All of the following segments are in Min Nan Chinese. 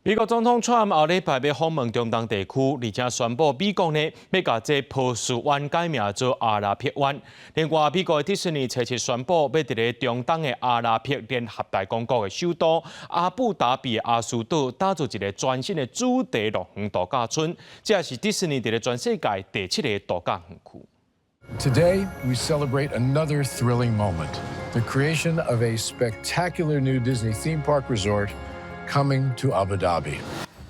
美國總統川普後禮拜欲訪問中東地區，而且宣布美國呢欲共這波斯灣改名做阿拉伯灣。另外，美國的迪士尼初七宣布，欲佇咧中東的阿拉伯聯合大公國的首都阿布達比的亞斯島打造一个全新的主題樂園度假村，這也是迪士尼佇咧全世界第七个度假園區。 Today, we celebrate another thrilling moment, the creation of a spectacular new Disney theme park resort coming to Abu Dhabi.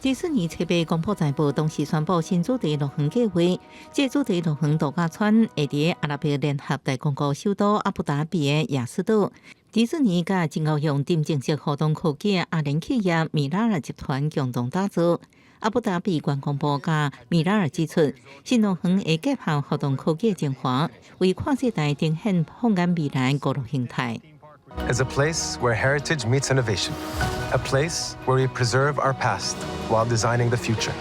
迪士尼初八公布財報，同時宣布新主題樂園計劃。這主題樂園度假村會佇阿拉伯聯合大公國首都阿布達比的亞斯島。迪士尼佮真𠢕用沉浸式互動科技的阿聯企業米拉爾集團共同打造。阿布達比觀光部佮米拉爾指出，新樂園會結合互動科技的精華，為跨世代呈現放眼未來娛樂形態。 Is a place where heritage meets innovation, a place where we preserve our past while designing the future.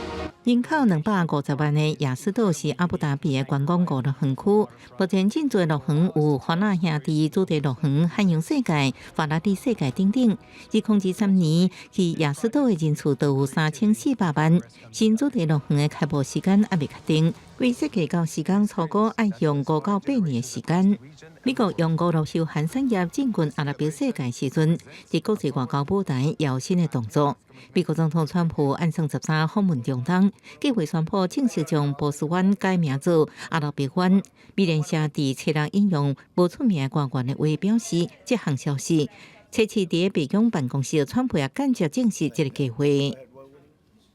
人口250萬的亞斯島是阿布達比的觀光娛樂園區。目前進駐樂園有華納兄弟主題樂園、漢陽世界、法拉利世界等等。2023年去亞斯島的人次都有3400萬。新主題樂園的開幕時間猶未確定，規設計到時間初估愛用5到8年的時間。美國用娛樂休閒產業進軍阿拉伯世界時陣，佇國際外交舞台有新的動作。美國總統川普按算13訪問中東，計劃宣布正式將波斯灣改名做阿拉伯灣。美聯社佇初六引用無出名官員的話表示，這項消息初七佇白宮辦公室，川普也間接證實這个計劃。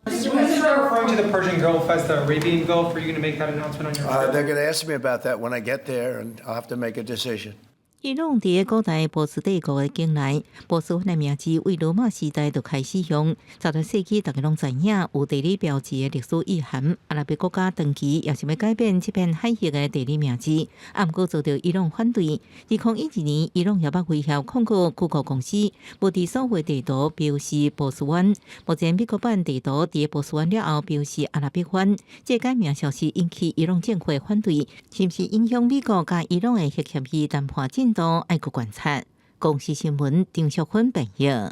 Mr. President, referring to the Persian Gulf as the Arabian Gulf, are you going to make that announcement on your trip? They're going to ask me about that when I get there, and I'll have to make a decision. 伊朗佇古代波斯帝國的境內，波斯灣的名字為羅馬時代就開始用。16世紀，大家攏知影有地理標誌的歷史意涵。阿拉伯國家長期也想欲改變這片海域的地理名字，啊，毋過遭到伊朗反對。2012年，伊朗也捌威脅控告谷歌公司，無佇所有地圖標示波斯灣。目前美國版地圖佇波斯灣了後標示阿拉伯灣，這改名消息引起伊朗政府的反對，是毋是影響美國佮伊朗的核協議談判進度？愛閣觀察。公視新聞張淑芬編譯。